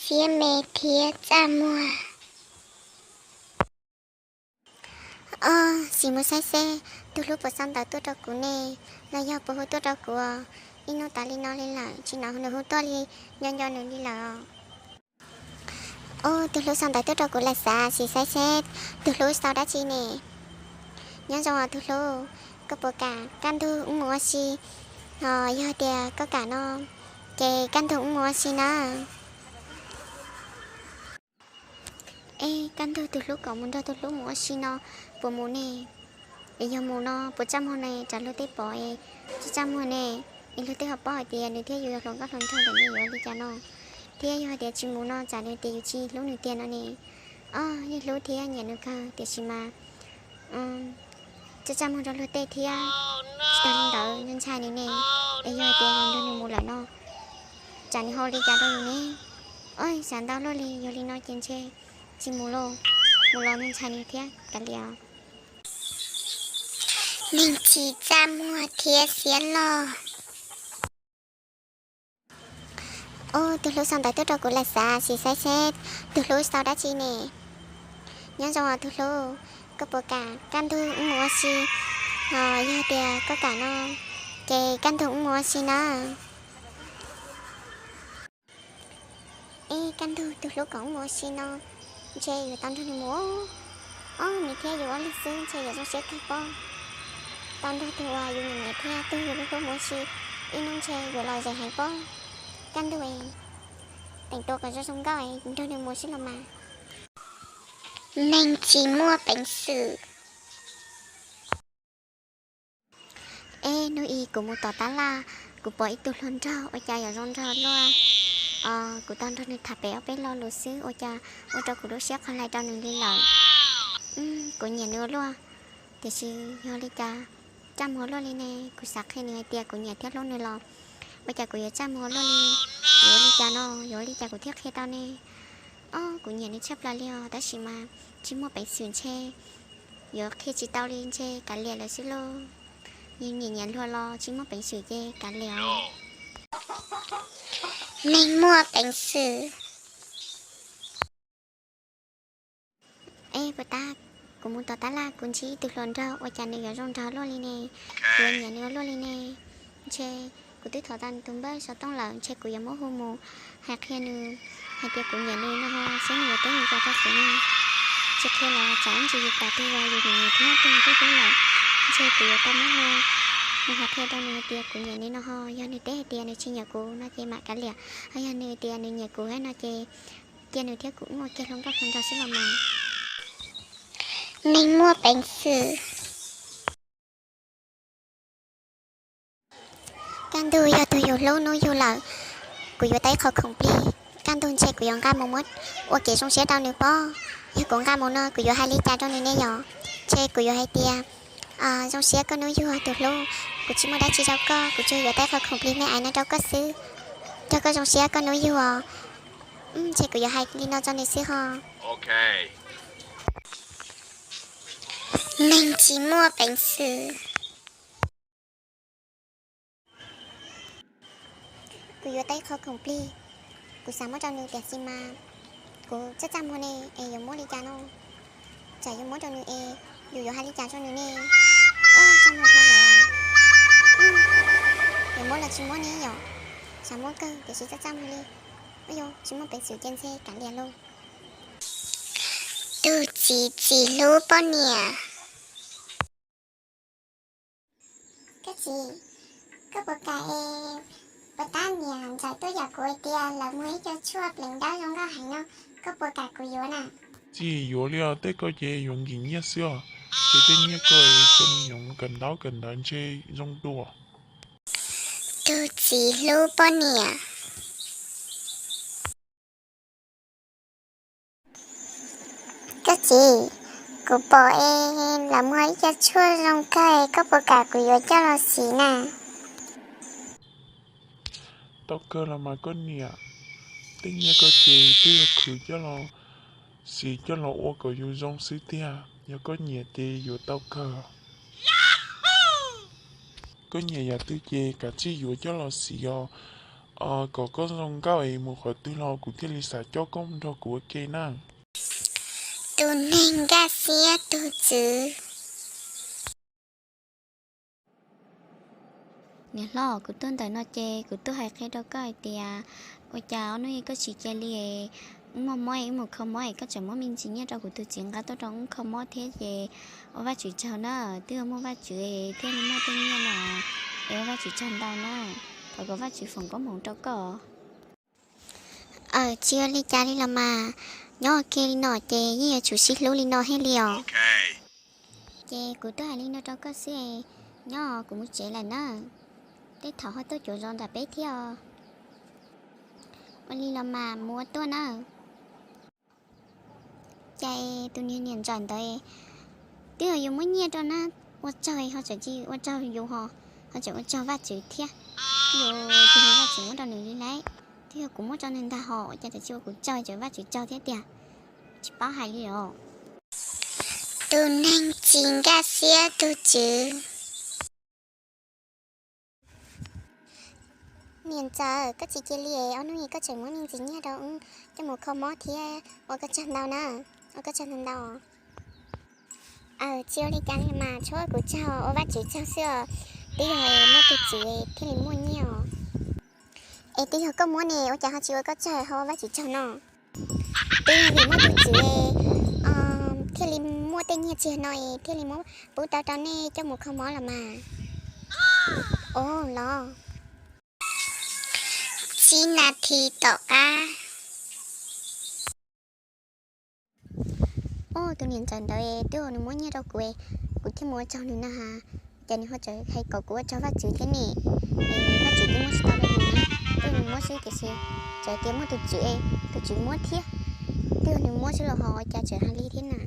Xiab me thiab txaj muag. Os, sim mus saib seb tus hlub puas xa ntawv tuaj rau kuv ne, los yog puas hu tuaj rau kuv. Ib hnub tas li no li lawm tsis hnov nws hu tuaj li, nco nco nws li lawm os. Os, tus hlub xa ntawv tuaj rau kuv lawm, xav sim saib seb tus hlub sau dab tsi ne. Nyob zoo os tus hlub, koj puas kam kaj ntug wb mus ua si? Os, yog tias koj kam no ces kaj ntug wb mus ua si na. Es kaj ntug tus hlub kom mus nrog tus hlub mus ua si no, puas mus ne? Es yog mus no puas txaj muag ne? Tsam luag tej pom es tsis txaj muag ne, es luag tej ho paub hais tias nws thiab yus yog hluas nkauj hluas nraug lawm ne, yuav ua li cas no? Thiab yog hais tias tsis mus no tsam nws tias yus tsis hlub nws tiag no ne. Os, yeej hlub thiab nyiam nws kawg tiam sis mas txaj txaj muag rau luag tej thiab. Tsis tas li ntawd ntshai nws ne, es yog hais tias yus nrog nws mus lawm no tsam nws ho ua li cas rau yus ne. Os, xav ntau luaj li, yog li no ces ntshe tsis mus lauj, mus los ntshai nws thiab kav liam. Neeg tsis txaj muag thiab xiab loj. Os, tus hlub xa ntawv tuaj rau kuv lawm, xav sim saib seb tus hlub sau dab tsi ne. Nyob zoo os tus hlub, koj puas kam kaj ntug wb mus ua si? Os, yog tias koj kam no ces kaj ntug wb mus ua si na. Es kaj ntug tus hlub kom wb mus ua si no, ntshe yuav tau nrog nws mus. Os, nws thiab yus ob leeg xwb ntshe yuav zoo siab kawg pob. Tau nrog tus uas yus nyiam nyiam thiab tus yus hlub hlub mus ua si, ib hnub ntshe yuav lom zem heev pob. Kaj ntug, teem tua kom zoo zoo nkauj nrog nws mus seb los mas. Neeg tsis muaj peev xwm. Es hnub ib kuv mus tom tab laj, kuv pom ib tug hluas nraug ua cas yuav zoo nraug luaj. Os, kuv tau nrog nws tham pem ob peb lo lus xwb ua cas ua rau kuv lub siab qhov hlais rau nws li lawm. Kuv nyiam nws ua luaj, tiam sis yog li cas txaj muag luaj li ne? Kuv xav qhia nws hais tias kuv nyiam thiab hlub nws los ua cas kuv yuav txaj muag luaj li? Yuav ua li cas no? Yuav ua li cas kuv thiaj qhia tau ne? Os, kuv nyiam nws tshaj plaws li os, tab sis mas tsis muaj peev xwm, ntshe yuav qhia tsis tau li, ntshe kav liam lawm xwb lauj. Nyiam nyiam luag los tsis muaj peev xwm ces kav liam os. Neeg muaj peev xwm. Es puas tab, kuv mus tom tab laj kuv ntsib ib tug hluas nraug ua cas nws yuav zoo nraug luaj li ne? Kuv yuav nyiam nws ua luaj li ne? Ntshe kuv twb thov tau nws tus npawb xov tooj lawm, ntshe kuv yuav muab hu mus hais qhia nws hais tias kuv nyiam nws no ho seb nws yuav teb li cas rau kuv ne. Tsis qhia los tsam ib ntsis yus pom tus uas yus nyiam nyiam thiab tus yus hlub hlub lawm, ntshe kuv yuav tau muab hu mus hais qhia rau nws hais tias kuv nyiam nws no ho, yog nws teb hais tias nws tsis nyiam kuv no ces mam kav liam, ho yog nws tias nws nyiam kuv no ces cia nws thiab kuv wb ua kiag hluas nkauj hluas nraug xwb los mas. Neeg muaj peev xwm. Kaj ntug yog tus yus hlub hnub yug lawm, kuv yuav tau ib qho khoom plig. Kaj ntug ntshe kuv yuav nqa mus muab ua kev zoo siab rau nws pob. Yog kuv nqa mus no kuv yuav hais li cas rau nws ne yom? Ntshe kuv yuav hais tias, zoo siab koj hnub yug tus hlub, kuv tsis muaj dab tsi rau koj, kuv tsuas yuav tau ib qho khoom plig me ais no rau koj xwb, nrog koj zoo siab koj hnub yug os. Ntshe kuv yuav hais li no rau nws xwb ho. Neeg tsis muaj peev xwm. Kuv yuav tau ib qho khoom plig, kuv xav muab rau nws tiam sis mas kuv txaj txaj muag ne, es yuav muab li cas no? Tsam yuav muab rau nws es yus yuav hais li cas rau nws ne? Txaj muag dhau lawm. Yuav muab los tsis muab ne yom? Xav muab kawg tiam sis txaj txaj muag li. Ua yog tsis muaj peev xwm ces ntshe kav liam lauj. Tus txiv txiv hlub poj niam. Koj txiv, koj puas kam es puas tab niam ntxawm tuaj yam kuv hais tias lawv muag ib co tshuaj pleev dawb zoo nkauj heev no, koj puas kam kuv yuav na? Txiv, yuav li os, tej ko ces yuav nkim nyiaj xwb os, ces tej nyiaj ko es cia li yuav kawm ntaub kawm ntawv ntshe zoo dua. Tus txiv hlub poj niam. Koj txiv, kuv pom es lawv muag ib co tshuaj zoo kawg, koj puas kam kuv yuav coj los siv na? Tau kawg los mas koj niam, tej nyiaj ko ces twb yog khwv coj los siv coj los ua kom yus zoo xwb tiag, yog koj nyiam ces yuav tau kawg. Koj nyiam yam twg ces kav tsij yuav coj los siv os, Kom koj zoo nkauj es mus qhov twg los kuv thiaj li xav coj koj mus nrog kuv ua ke na. Tus neeg nkaj siab tus txwv. Niam hlob, kuv tuaj ntawm no ces kuv tuaj hais qhia rau koj hais tias, ua cas ob hnub no koj tsis cia li, wb muaj mob es wb mus kho mob es koj tseem muab me ntsis nyiaj rau kuv tus txiv nqa tuaj rau wb kho mob thiab ces ua Vajtswv tsaug na, twb yog muaj Vajtswv thiaj li muaj tej nyiaj no, es ua Vajtswv tsaug ntau na, thov kom Vajtswv foom koob hmoov rau koj. Aws, tsis ua li cas li los mas, nyob ua ke li no ces yeej yuav tsum sib hlub li no thiab li os. Ces kuv tuaj hais li no rau koj xwb, nyob kuv mus tsev lawm na, tej thaum ho tuaj cuav zos nram peb thiab os. Ua li los mas, mus ua tuaj na. Ces tus niag niam ntxawm ntawd twb yog yus muab nyiaj rau na, ua tsaug ho tseem tsis ua tsaug yus ho, ho tseem ua tsaug Vajtswv thiab. Yus tus niag Vajtswv muab rau nws li lawm, twb yog kuv muab rau nws ntag ho, ua cas tseem tsis ua kuv tsaug, tseem Vajtswv tsaug thiab tiag. Tsis paub hais li os. Tus neeg tsis nkag siab tus tswv. Niam ntxawm, koj tsis cia li, ob hnub no koj tseem muab me ntsis nyiaj rau wb coj mus kho mob thiab, ua koj tsaug ntau na, ua koj tsaug ntau ntau. Aws, tsis ua li cas li mas, tsuav kuv tsaug, ua Vajtswv tsaug xwb os. Twb yog muaj tus tswv thiaj li muaj nyiaj os. Es twb yog koj muab ne, ua cas ho tsis ua koj tsaug ho ua Vajtswv tsaug no? Twb yog vim muaj tus tswv thiaj li muaj tej nyiaj txiag no es thiaj li muab pub tau rau nej coj mus kho mob los mas. Ov, los. Tsib nas this tom qab. Ov, tus niam ntxawm ntawd twb yog nws muab nyiaj rau kuv, kuv thiaj mus ua tsaug nws na has, ces nws ho tseem hais kom kuv ua tsaug Vajtswv thiab ne. Vajtswv twb muab tsis tau rau nws, twb yog nws muab xwb tiam sis txawm tias muaj tus tswv, tus tswv muab thiab, twb yog nws muab xwb los ho ua cas tseem hais li thiab na.